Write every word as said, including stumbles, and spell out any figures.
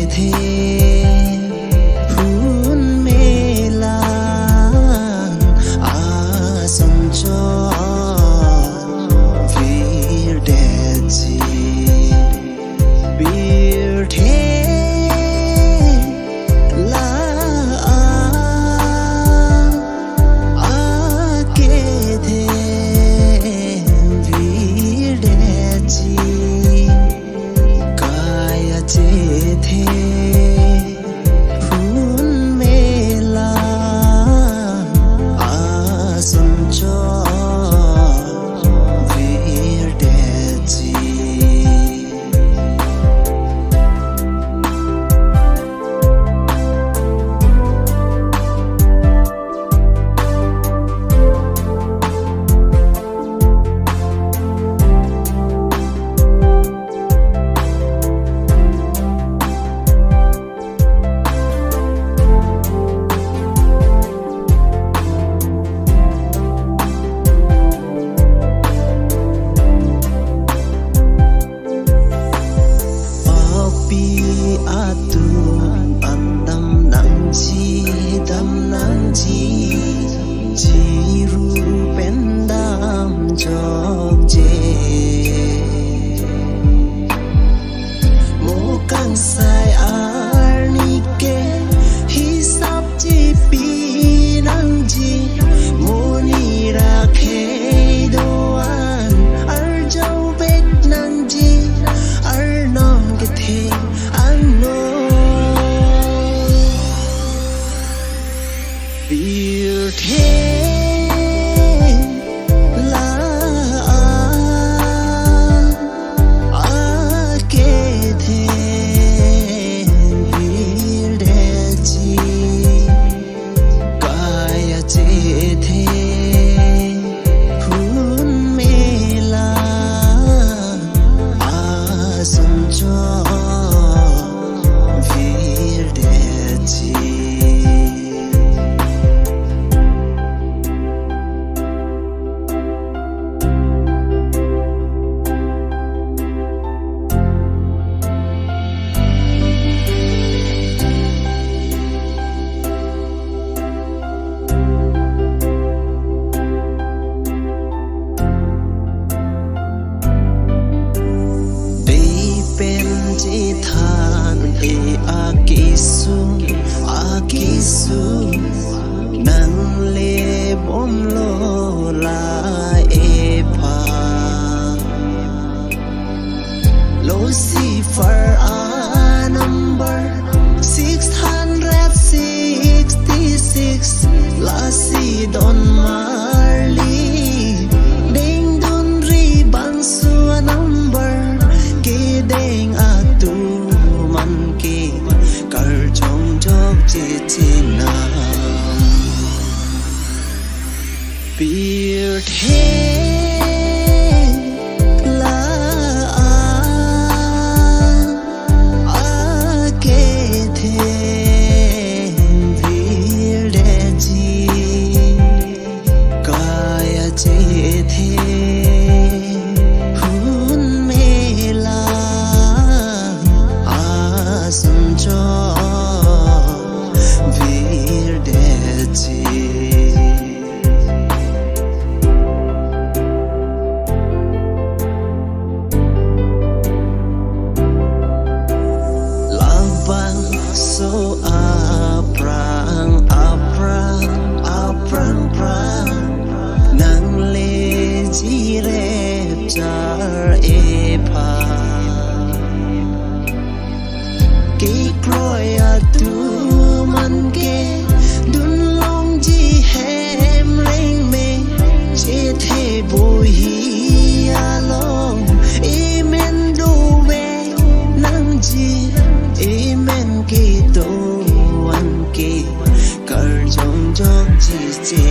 the, hun melang ason chok virdetji. Pirthe la-a akedeng virdetji. Kai achethe, hun melang ason chok virdetji. Papi atum an dam nangji, dam nangji, chiru pen damjokje. Mo kangsai arni ke hisap chipi nangji, monit akhei do-an arjovek nangji, arnam kethe angno. Pirthe la-a akedeng virdetji. Kai achethe, hun melang ason chok virdetji. Dei pen chethan-e akesung, akesung, nangle bomlo la epha. Lucifer a-number six hundred sixty-six, lasi don marli dengdunri bangso a-number, kedeng atum an ke karjongjokje chenam. Pirthe la-a akedeng virdetji. Kai achethe, hun melang ason chok virdetji. Labangso aphrang, aphrang, aphrang, phrang, nangle jirepchar epha. Kekroi atum an ke dunlongji hem rengme, chethe bohi along emen dovek nangji, emen kedo an ke karjongjokji che